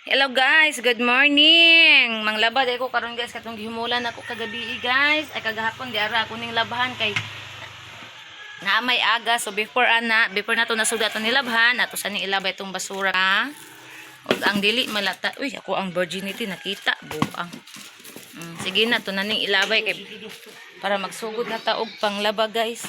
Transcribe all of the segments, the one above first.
Hello guys, good morning. Manglaba day ko karon guys, katong gihumulan ako kagabi, guys. Ay, kagahapon di ara ako ning labahan kay naa may aga. So before ana, before nato nasugda ato nilabhan, ato sa ning ilabay itong basura. Ug ang dili malata. Uy, ako ang virginity nakita buang. Sige na to na ning ilabay kay para magsugod na ta og panglaba, guys.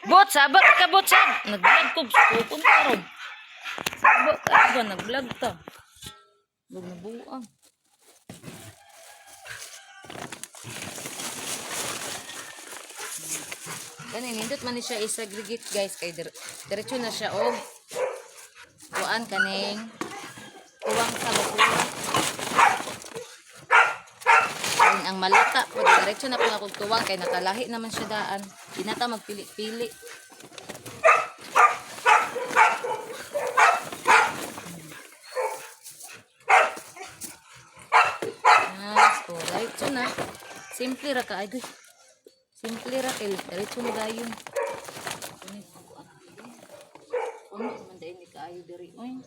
Bot, saba ka bot, sab. Nag-vlog ko, sukon karon. Saba ka ba, nag-vlog ta. Bug na buang. Kani nindot man ni siya i-segregate, guys, kay diretso na siya og kuan kaning tuwang sa basura. Ayun, ang malata po, diretso na po na kog tuwang kay nakalahi naman siya daan. Di na ta magpili-pili. Nice. Oh, diretso na. Simple ra ka ay. Simple ra kay diretso na dayon. Puno man dayon ni kaayo diri oy.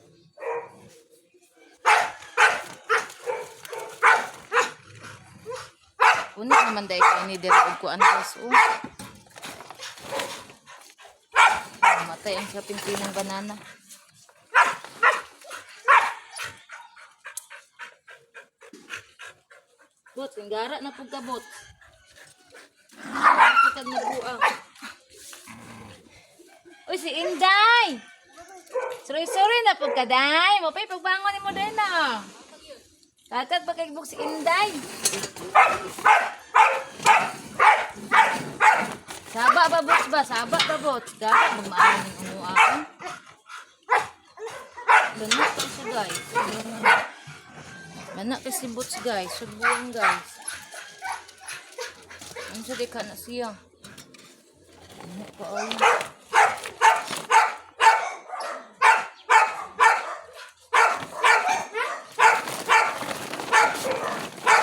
Puno naman dahil kay ni diri og kuan, guys, oh. Matay ang sa ng banana. Bot, singgara na pug ka, bot. Kitag na buang. Uy, si Inday! Sorry, sorry na pug ka, day. Mo pa'y pagbangon ni mo din na. Tatat pa kay si Inday. Saba ba, bots ba? Saba ba, bots? Gara, magmaano ng umuaan. Ganun pa siya, guys. Mana kasi bots, guys. Subuan, guys. Ano siya di ka na siya? Ano pa ay?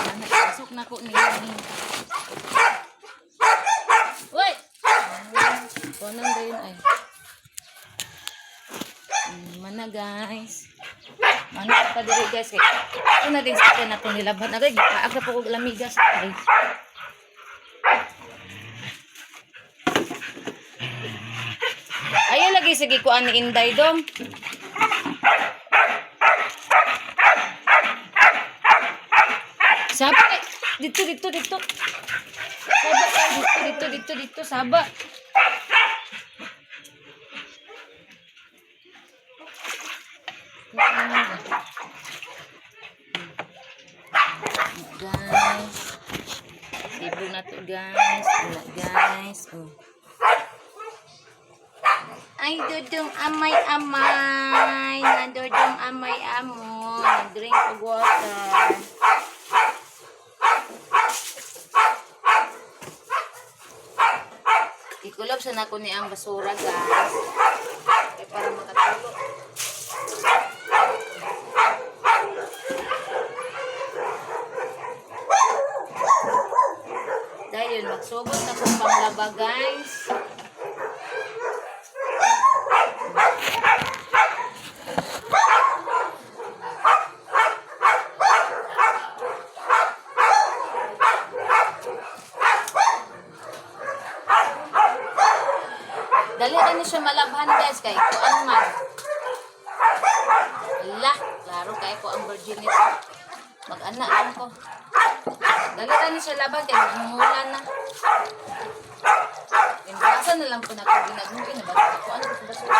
Ano, pasok na ko niya. Uy! Konan dayon ay. Mana guys. Mana pa diri, guys, kay. Ito na din sa akin na itong nilabhan. Agay, paag na po kog lamigas, guys. Ayaw lagi sige kuan ni Inday dong. Saba kay dito dito dito. Saba kay dito dito dito dito saba. Guys. Sibo na to, guys. Wala, guys. Oh. Ay, dudong amay-amay. Na dudong amay amo. Drink of water. Ikulob sa nako ni ang basura, guys. Kay para makatulo. Dahil magsugod na kong panglaba, guys. Dali na ni siya malabhan, guys, kay kuan man. Ala, klaro kay ko ang virginity. Mag-ana lang ko. Dali na ni siya laban kay magmumulan na. Imbasan na lang po na ko ginagmungin na ba ko ano sa basura.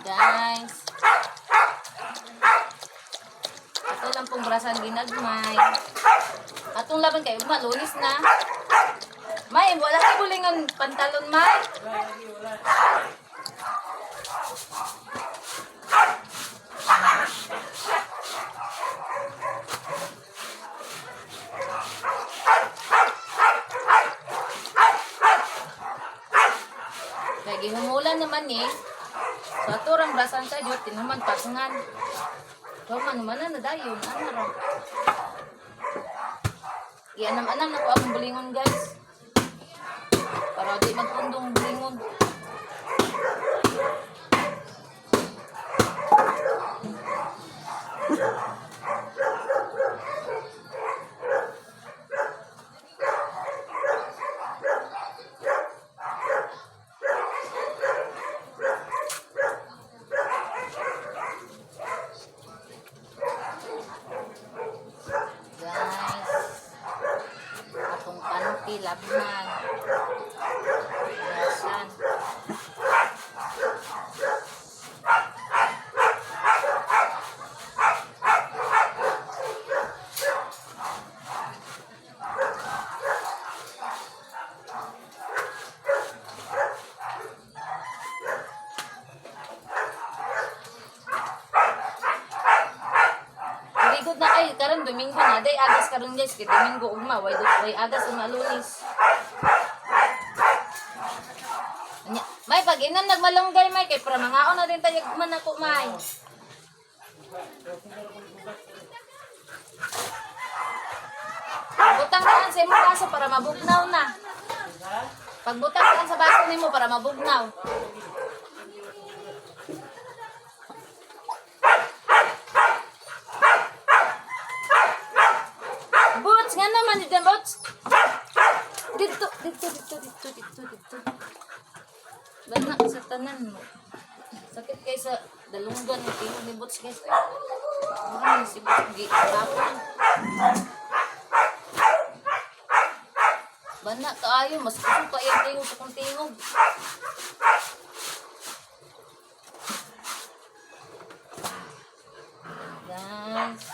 Guys. Ito lang pong brasan ginagmay. Atong laban kayo, ugma, Lunes na. May, wala kay bulingan pantalon, May. Kay gihumulan naman ni. So ato rang brasan sa jud tinuman pasungan. So man man na dayon ana ra. Ianam-anam na ko akong bulingon, guys. Para di magpundong bulingon. Guys, atong panty labhan. Gasan. Ligod na ay karon Domingo na day agas karon, guys, kay Domingo ugma way agas ugma Lunes. Anya, may pag inam nagmalunggay may kay para mangaon na din tayo man ako may. Butang kaan sa imong baso para mabugnaw na. Pagbutang kaan sa baso nimo para mabugnaw. Boots, nga naman dito, Boots. Dito, dito, dito, dito, dito, dito. Bana sa tanan mo. Sakit kay sa dalunggan ng tingog ni Boots, guys. Ay, si Boots, gi, tapon. Bana kaayo, mas kusog pa iyang tingog sa kong tingog. Guys.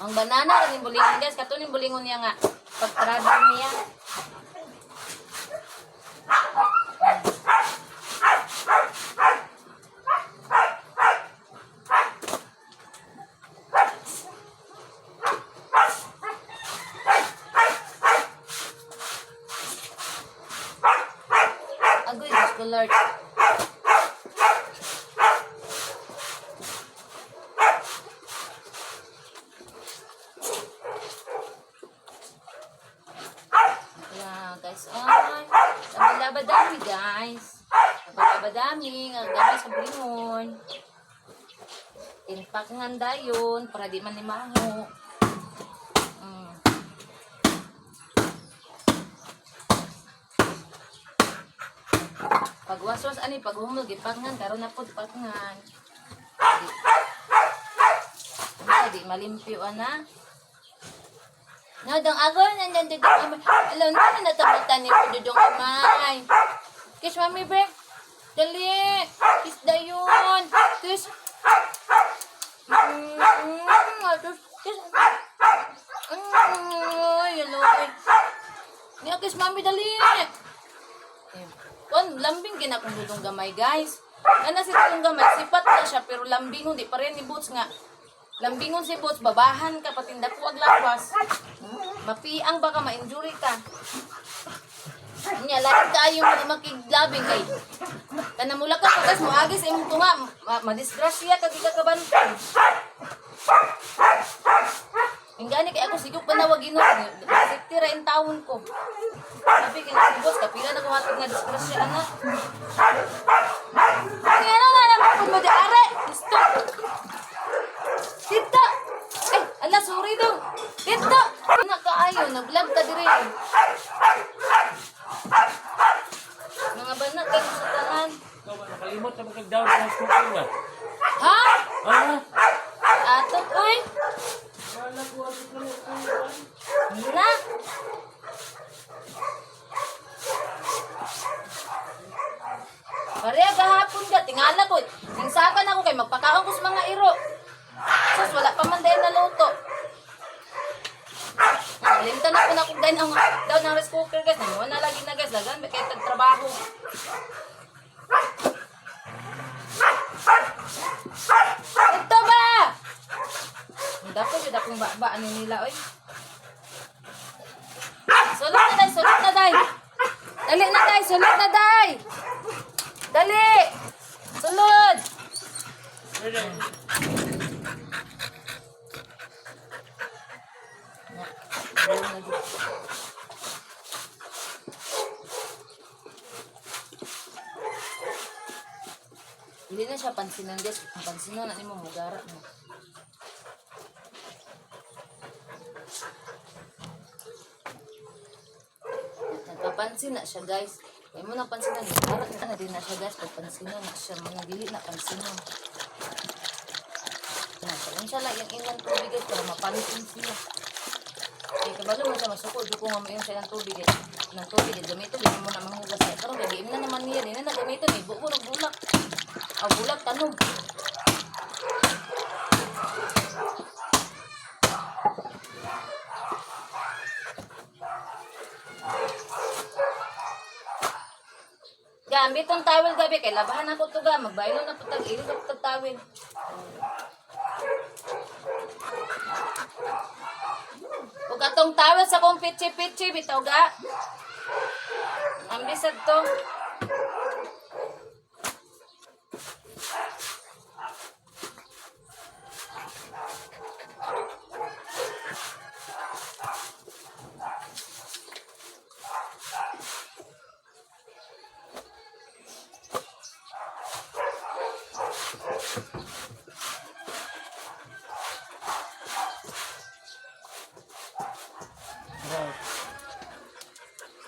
Ang banana rin bulingon, guys, katunin bulingon niya nga. Pagtravel niya. Agoy, Diyos ko Lord. Yeah, guys. Ay, laba-laba dami, guys. Laba-laba dami. Ang gamay sa bulingon. Tinpak nga dayon para di man limaho. Pagwaswas ani pag humol gipangan karon na pud pangan. Di, di malimpyo ana. Nodong ako, nandun dudong amay. Alam na, natabutan ni dudong amay. Kiss mami, bre. Dali. Kiss dayon. Kiss. Kiss. Kiss. Ay, hello. Niya, kiss mami, dali. Kon, lambing gina kung dudong gamay, guys. Ana si dudong gamay, sipat na siya, pero lambing hindi pa rin ni Boots nga. Lambingon si Boots, babahan ka, patinda ko ag lawas. Mapiang baka ma-injury ka. Nya, lain kaayo mo makiglabing kay. Kana mula ka pagas mo agis imong tunga, madisgrasya ka di ka kabantay. Ingani kay ako siguro panawag Ginoo, safety ra in taon ko. Sabi kay si boss, kapila na kung hatag nga disgrasya ana. Kaya na nga naman kung mo di are. Stop. Dito. Ay, ala, sorry daw. Dito. Anak kaayo, nag-vlog ka dire. Mga bana kayo sa tanan. Ikaw ba, nakalimot na magkag-down sa cooking ba? Ha? Ah? Ato, uy. Wala ko ang kukuha. Na. Pareha gahapon ka, tingala ko. Tingsakan ako kay magpakaon ko sa mga iro. Sus, wala pa man dahil naluto. Nalimtan ako na kung dahil ang daw ng rice cooker, guys. Namuha na lagi na, guys. Lagan, may kahit tagtrabaho. Ito ba? Dapat yun akong baba ano nila oy. Sulod na day, sulod na day. Dali na day, sulod na day. Dali. Sulod. Na, dali na dito. Dili na siya pansinan guys. Ang pansinan na nimo mugara mo. Nagpapansin na siya guys. Kaya mo na pansinan, mugara na na din na siya guys. Pagpansinan na siya, mga dili na pansinan. Na siya. Unsa lang yung ilang tubig guys para mapansin siya. Kaya kabalo man siya masuko, di ko nga mayon siya ng tubig eh. Ng tubig eh, gamito, di mo na manghugas siya. Karon gabi na naman niya, di na nagamito ni buo ng bulak. Aw bulak tanom. Gamit ang tawel gabi kay labahan ako to ga, magbaylo na putag ilog na putag tawel. Ug atong tawel sa kong pitsi-pitsi bitaw ga. Ang bisag to.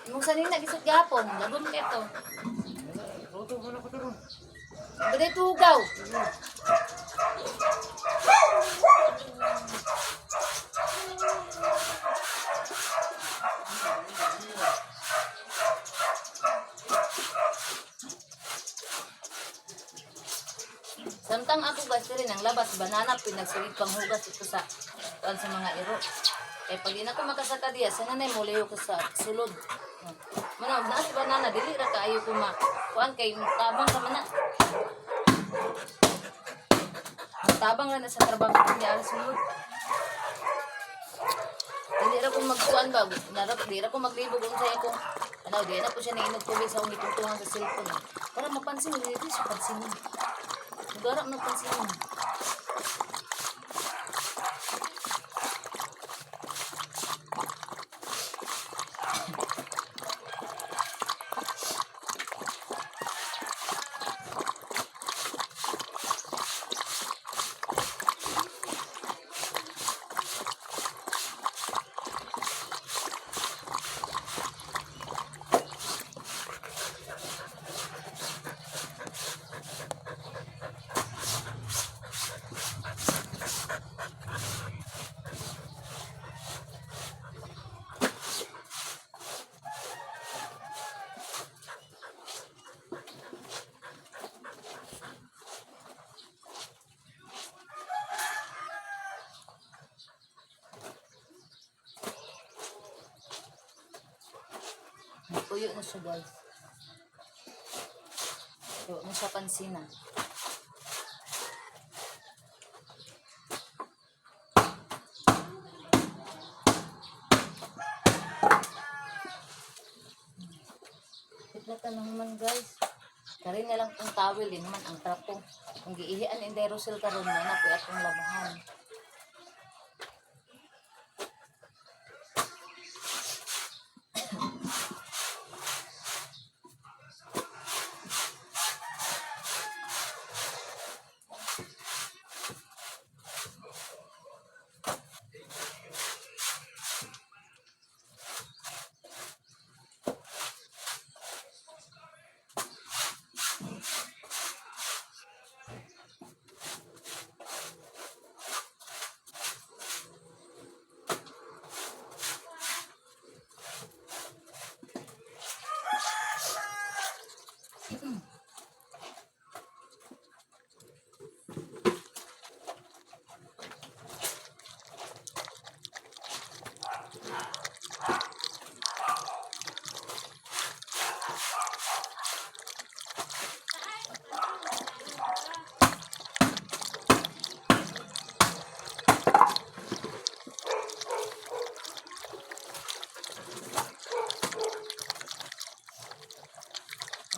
Imong sanina gisot gapon, lagom kay to. Luto mo na ko to. Dili tugaw. Samtang ako guys diri nang labas banana pinagsulid panghugas ito sa kuan sa mga iro. Kay pag di na ko makasaka diya, sana nay molayo ko sa sulod. Manaw na si banana dili ra kaayo ko ma kuan kay tabang ka man na. Tabang ra na sa trabaho niya ang sulod. Dili ra ko magkuan ba, narap di ra ko maglibog unsay ako. Ano, di na po siya nainog tubig sa akong gitungtungan sa cellphone. Para mapansin, dili siya pansinin. Nagara na pansinin. Tuyo na siya guys. Tuyo na siya pansina. Pitlatan na naman guys. Kari na lang kung tawil din naman ang trapo. Kung giihian inday Rosel karon mo na po atong labahan.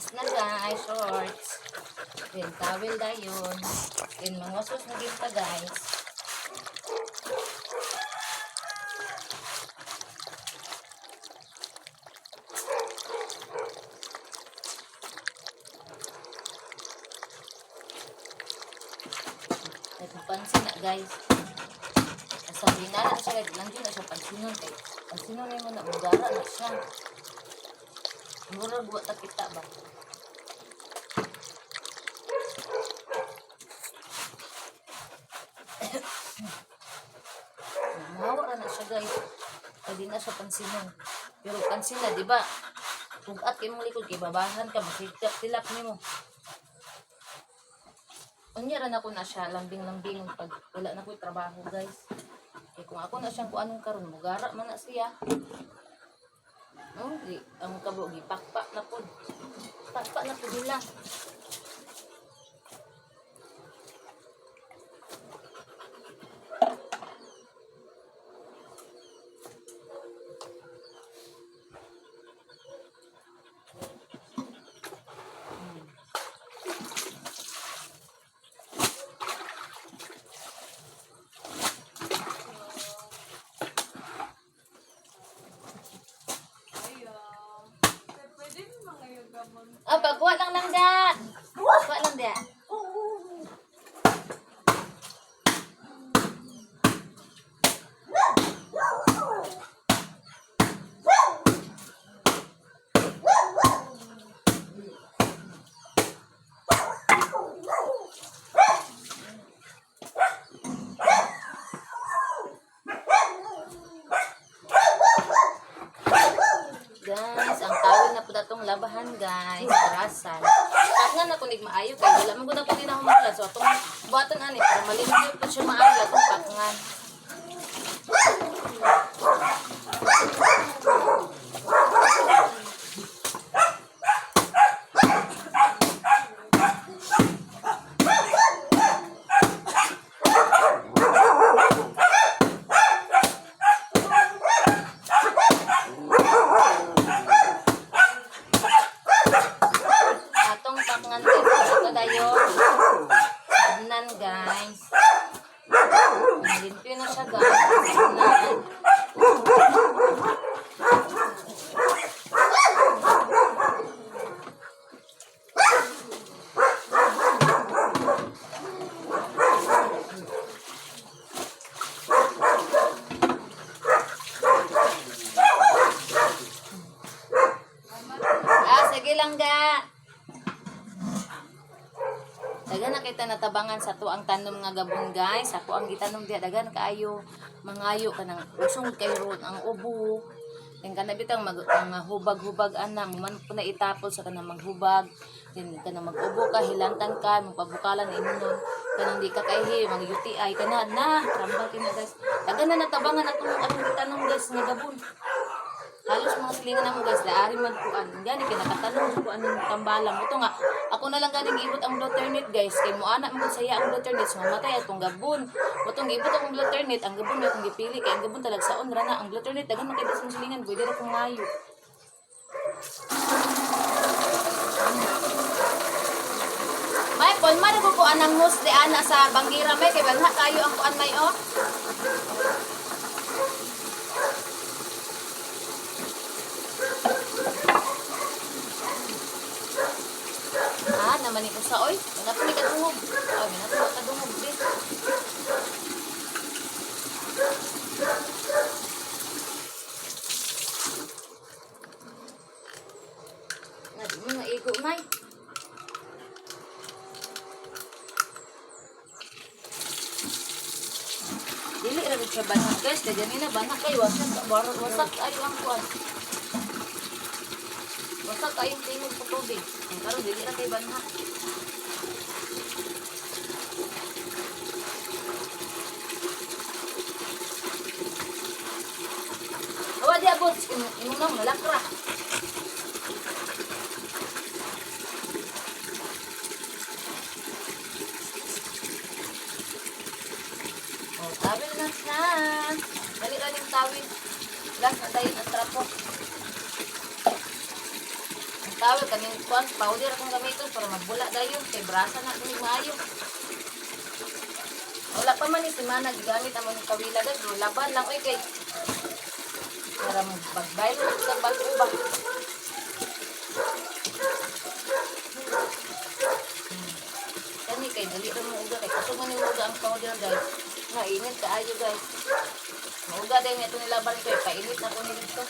Shorts na guys, shorts. Then towel dayon. Then mangwaswas na gyud ta, guys. Nagpansin na, guys. Asa binala siya guys, lang yun na siya pansinon kay pansinon na mo na mugara na siya. Murag wa ta kita ba. Mahawa ra na siya, guys. Pwede na siya pansinon. Pero pansin na, di ba? Pugat kay mong likod, kay babahan ka, masigtap-tilap nimo. Unya ra na ko na siya lambing-lambing pag wala na ko'y trabaho, guys. Kay kung ako na siyang kuanong karon, mugara man na siya. No, di, ang kabo gipakpak na pod. Pakpak na pod nila. Pwede mo mga yung gamon. Ah, pagkuha lang lang da. Kuha lang da. Guys, ang tawag na po datong labahan, guys, orasan. Pakngan ako nig maayo kay wala man gud ako din ako magla. So atong buhaton ani para malimpyo po siya maayo atong pakngan. Atong pakngan guys, ito dayon. Nan, guys. Malimpyo na siya, guys. Nan. Ah, sige lang ga. Dagan na kita natabangan sa tuang tanom nga gabon, guys. Ako ang gitanom diha, dagan kaayo mangayo kanang usong kay ron ang ubo. Then kana bitang mag mga hubag-hubag ana mo man po na itapol sa kanang maghubag. Then kanang mag-ubo ka, hilantan ka, magpabukalan inunon. Kanang di ka kaihi, mag UTI kana na. Rambal kina, guys. Dagan na natabangan atong atong gitanom, guys, nga gabon. Halos mga silingan namo, guys, daari magkuan gani kay nakatanong ko anong tambalan mo to nga ako na lang ganing giibot ang alternate, guys, kay mo ana man gud saya ang alternate, so mamatay atong gabon mo tong giibot akong alternate. Ang gabon may akong gipili kay ang gabon talag saon ra na ang alternate. Daghan man kay sa mga silingan, pwede ra kong ngayo. May pon man ko anang hose di ana sa banggira may kay balha kayo ang kuan may oh. Ah, naman ni usa oy. Wala pa ni kadungog. Ay, wala pa kadungog di. Na di mo maigo nay. Dili ra gud siya banat, guys, kay ganina banat kay wasak wasak ayo ang kuan. Wasak kayo yung tingog sa tubig. Ang karon dili ra kay banha. Awa di abot imong nang malakra. Oh, tawil na siya. Dali ra ning tawil. Last na tayo ang trapo. Tawel kaning kuan powder akong gamiton para magbula dayon kay brasa na kunig maayo. Wala pa man ni semana gigamit amo ni kawila guys, pero laban lang oy kay para magbaylo sa bag-o ba. Kani kay dali ra mo uga kay kusog man ni uga ang powder guys. Nga init kaayo guys. Mauga din ito nilaban ko eh. Painit ako ni dito.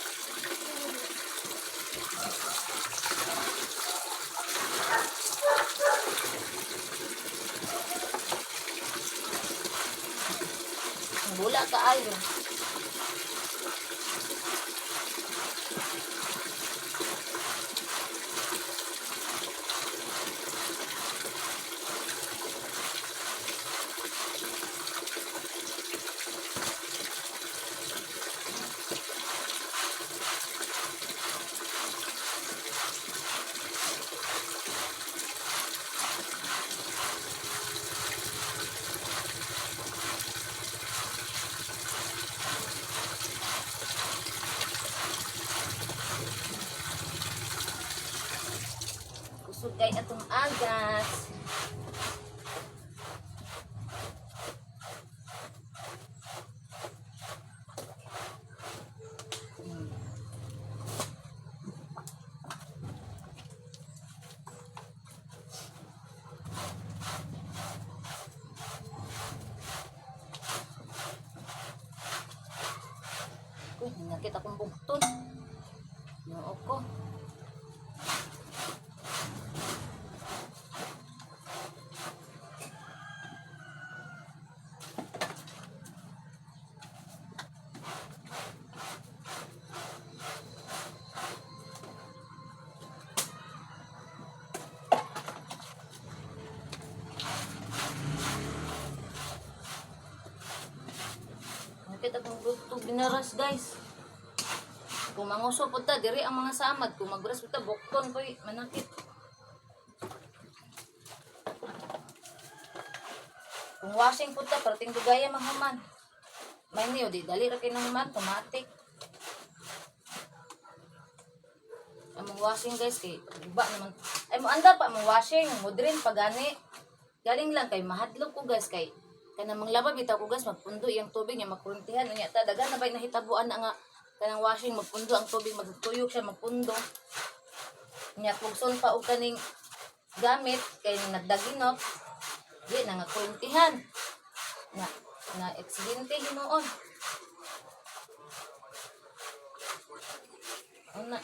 Ang bula kaayo. Kusog kay atong agas. Uy, nanakit akong bugton. Noo ko. Nakita kong gusto binaras guys. Kung manguso po ta, diri ang mga samad. Kung magras po ta, bukton po manakit. Kung washing po ta, parating dugaya mahuman. May niyo, di dali ra kay nang human, automatic. Among washing guys, kay guba naman. Ay mo andar pa among washing, mo drain pa gani. Galing lang kay mahadlok ko guys kay kanang manglaba bitaw ko guys magpundo iyang tubig niya makuruntihan unya ta daghan na bay nahitabuan na nga kanang washing magpundo ang tubig magtuyok siya magpundo nya pugson pa og kaning gamit kay nagdaginot di na nga kuruntihan na na aksidente hinuon una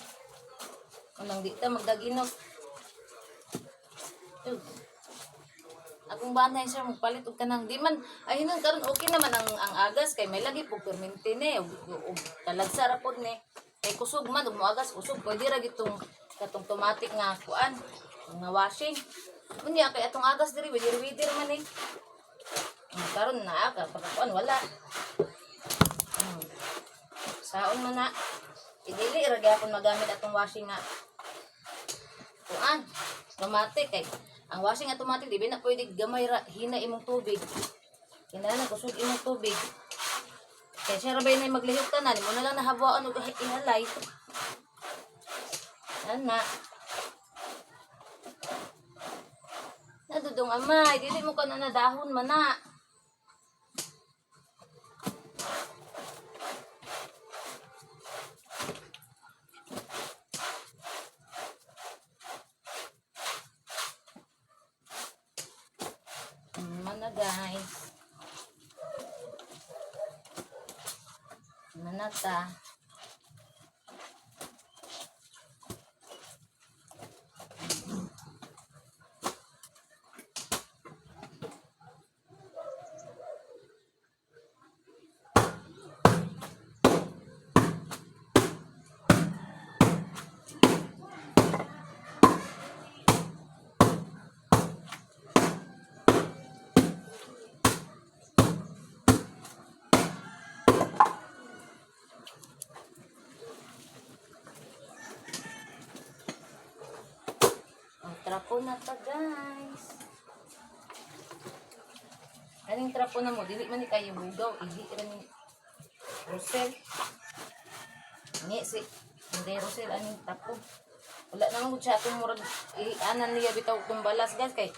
unang di ta magdaginot. Ugh. Akong banay sir magpalit og kanang di man ay hinon karon okay naman ang agas kay may lagi pug permente ni og talagsa ra pod ni kay kusog man ug moagas kusog pwede ra gitong katong automatic nga kuan nga washing unya kay atong agas diri widir widir man ni. Karon naa ka pagka kuan wala. Saon man na idili ra gyapon magamit atong washing nga kuan automatic kay ang washing automatic di ba na pwede gamay ra hina imong tubig kinahanglan kusog imong tubig kay siya ra ba na maglihok tanan mo na lang nahabwaan og ihalay ana nadudong amay dili mo ka na nadahon man na. Mana guys. Mana ta. Ang trapo na ta guys. Aning trapo na mo dili man ni kayo bugaw, ihi ra ni Rosel. Ni si hindi Rosel aning trapo. Wala naman gud siya atong murag ianan niya bitaw itong balas, guys, kay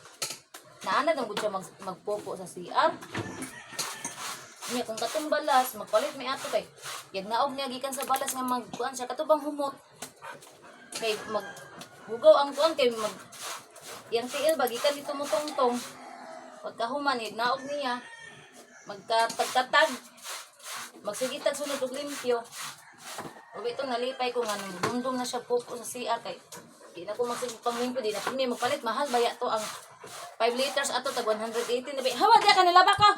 naana nang gud siya magpopo sa CR. Niya kung katong balas magpalit may ato kay yag naog niya gikan sa balas nga magkuan siya katubang humot kay mag hugaw ang kuan kay mag yang tiil ba gikan dito mo tungtong pagkahuman yag naog niya magkatagkatag magsigitag sunod og limpyo. Ug ito nalipay ko nga nung dumdum na siya popo sa CR kay di na ko magsige panglimpyo, di na kami magpalit, mahal baya to ang 5 liters ato tag 180 na ba. Hawa di ka nilaba ka.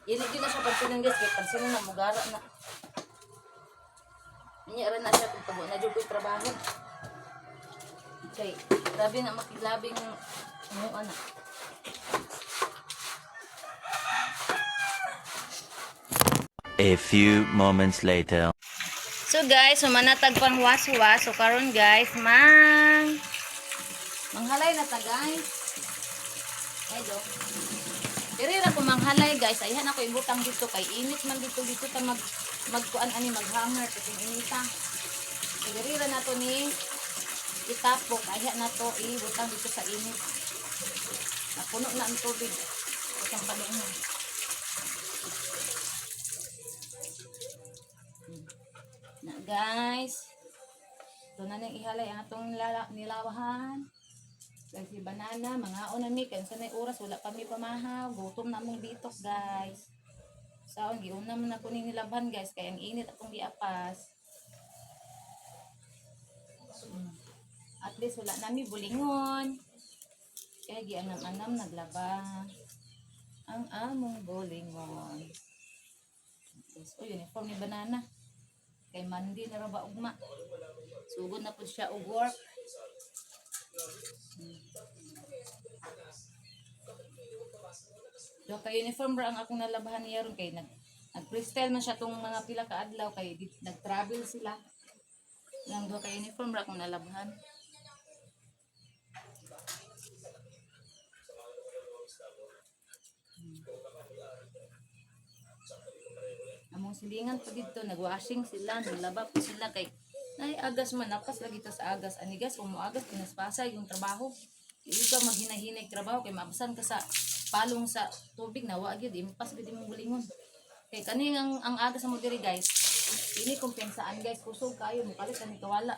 Yun di na siya pansinan, guys, kay pansinan na mugara na. Niya ra na siya kung tabo na jud ko'y trabaho. Kay grabe na makiglabing mo ana. A few moments later. So guys, sumanatag pang waswas. So karon guys, manghalay na ta, guys. Hello. Diri ra ko manghalay, guys. Ayhan ako ibutang dito kay init man dito dito ta magkuan ani maghanger kasi inita. So diri ra nato ni itapok. Ayhan nato ibutang dito sa init. Napuno na ang tubig. Isang palungan. Na guys. Ito na nang ihalay ang atong nilawahan. Guys, si banana, mga na mi kay unsa nay oras wala pa mi pamahaw, gutom na among bitok, guys. Saon giuna man ako ning nilabhan, guys, kay ang init akong giapas. At least wala nami bulingon. Kaya gianam-anam naglaba ang among bulingon. Guys, oh, uniform ni banana. Kay Monday na ra ba ugma. Sugod na pud siya og work. Do kay uniform ra ang akong nalabahan niya ron kay nag freestyle man siya tong mga pila ka adlaw kay nag-travel sila. Nang duha ka uniform ra akong nalabhan. Among silingan pa dito, nagwashing sila, naglaba po sila kay nay agas man napas lagi ta sa agas. Ani guys, kung moagas pinaspasay yung trabaho. Dili ka maghinahinay trabaho kay maabasan ka sa palong sa tubig na wa gyud impas gyud imong bulingon. Kay kani ang agas mo diri, guys. Ini kompensaan, guys, kusog kayo mokalit ani kawala.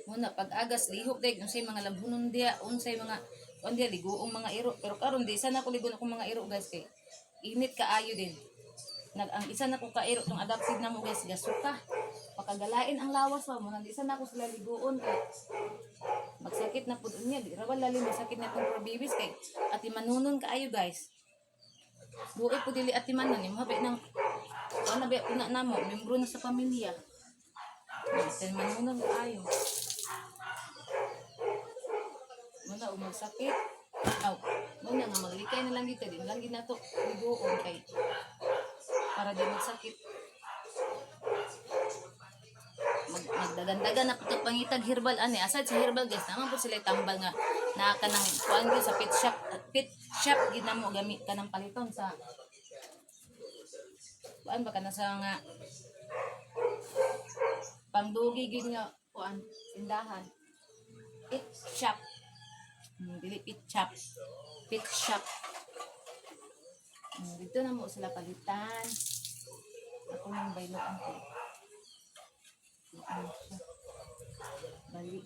Muna pag agas lihok day unsay mga labhunon diya, unsay mga kuan diya liguong mga iro. Pero karon di sana ko ligon akong mga iro, guys, kay init kaayo din. Ang isa na ko kairo tong adopted na mo, guys, gasuka. Pakagalain ang lawas ba mo nang di sana ko sila liguon kay magsakit na pud unya, di ra ba lalim masakit na tong probibis kay ati manunon kaayo, guys. Buoy po dili ati manon imo habi nang kuan na ba una namo membro na sa pamilya. Ati manunon kaayo. Muna og magsakit. Aw, muna nga maglikay na lang dito, di na lang gid nato liguon kay para di magsakit. Magdagandagan na putog pangitag herbal ani. Aside sa herbal, guys, naman po sila tambal nga na kanang kuan gyud sa pet shop, pet shop gid namo gamit kanang paliton sa kuan ba kana sa nga pangdugi gid nga kuan tindahan. Pet shop. Dili pet shop. Pet shop. Dito na mo sila palitan. Ako nang bayloan ko. Ano siya? Bali.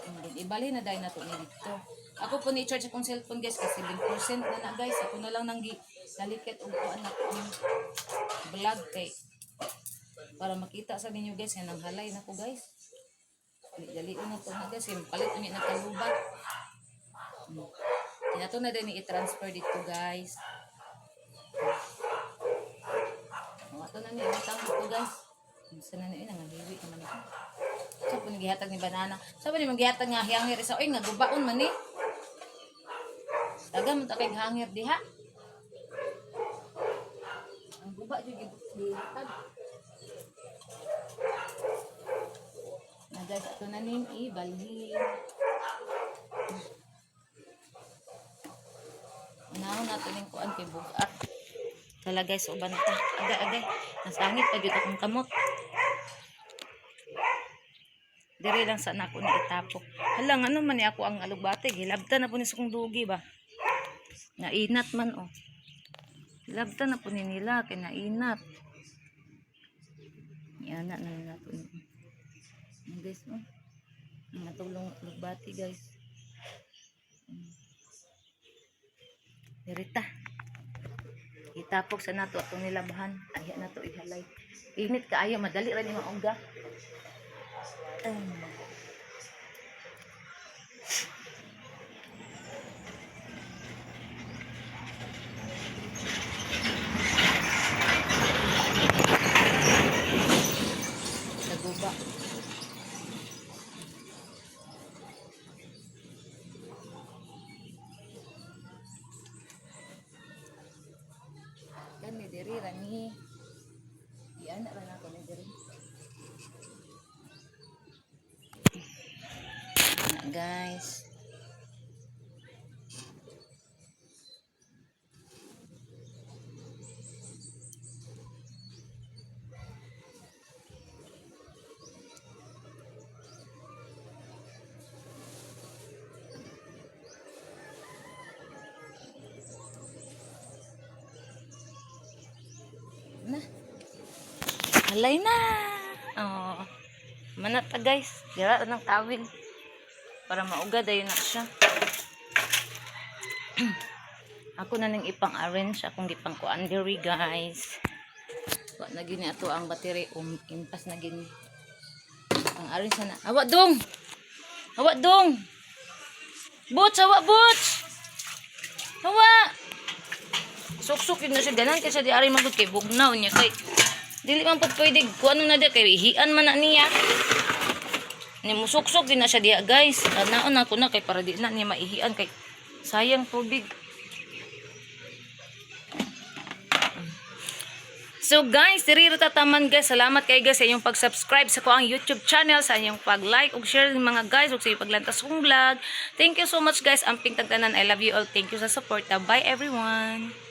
And then, ibali na dahil nato ni dito. Ako po ni charge akong cellphone, guys, kasi 7% na na, guys. Ako na lang nang nalikit og kuan na ang vlog kay para makita sa ninyo, guys, nga nanghalay na ko, guys. Dali na to na, guys, kay palit unya nagkalubat. Kinato na din i-transfer dito, guys. Mga to na ni ibutang dito, guys. Unsa na ni nangahiwi naman ito. Sa po ni gihatag ni banana. Sa po ni gihatag nga hangir isa oy nga gubaon man ni. Taga man ta kay hangir diha. Ang guba jud gihatag. Na guys, ato na ning ibalhin. Unahon nato ning kuan kay bugat. Tala guys, uban ta. Agay, agay. Nasangit pa gyud akong kamot. Dire lang sa nako ni itapok. Hala, ngano man ni ako ang alugbate. Gilabtan na po ni sa kong dugi ba. Nainat man oh. Gilabtan na po ni nila kay nainat. Yana na lang nato ni. Ayan, guys oh. Ang natulong alugbate, guys. Dirita. Itapok sa nato atong nilabahan. Ay nato ihalay. Init kaayo, madali ra ni mauga. Ay. Naguba. Kani diri ra ni. Iana ra nako ni diri. Na guys. Na. Halay na. Oh. Manata guys. Dira ng tawil. Para mauga dayon na siya. Ako na ning ipang-arrange akong gipang kuan diri guys. Wa na gyud ni ato ang battery impas na gyud ni. Ang arrange na. Awa dong. Awa dong. Boots, awa boots. Awa. Suksok yun na siya ganan kasi di ari magud kay bugnaw niya kay dili man pud pwede kuan na diya kay ihian man na niya. Ni musuksok yun na siya diya guys. Anaon na ako na kay para di na niya maihian kay sayang tubig. So guys, diri ra tataman guys. Salamat kay guys sa inyong pag-subscribe sa ko ang YouTube channel, sa inyong pag-like ug share mga guys ug sa inyong paglantas kong vlog. Thank you so much guys. Amping tagtanan. I love you all. Thank you sa support. Bye everyone.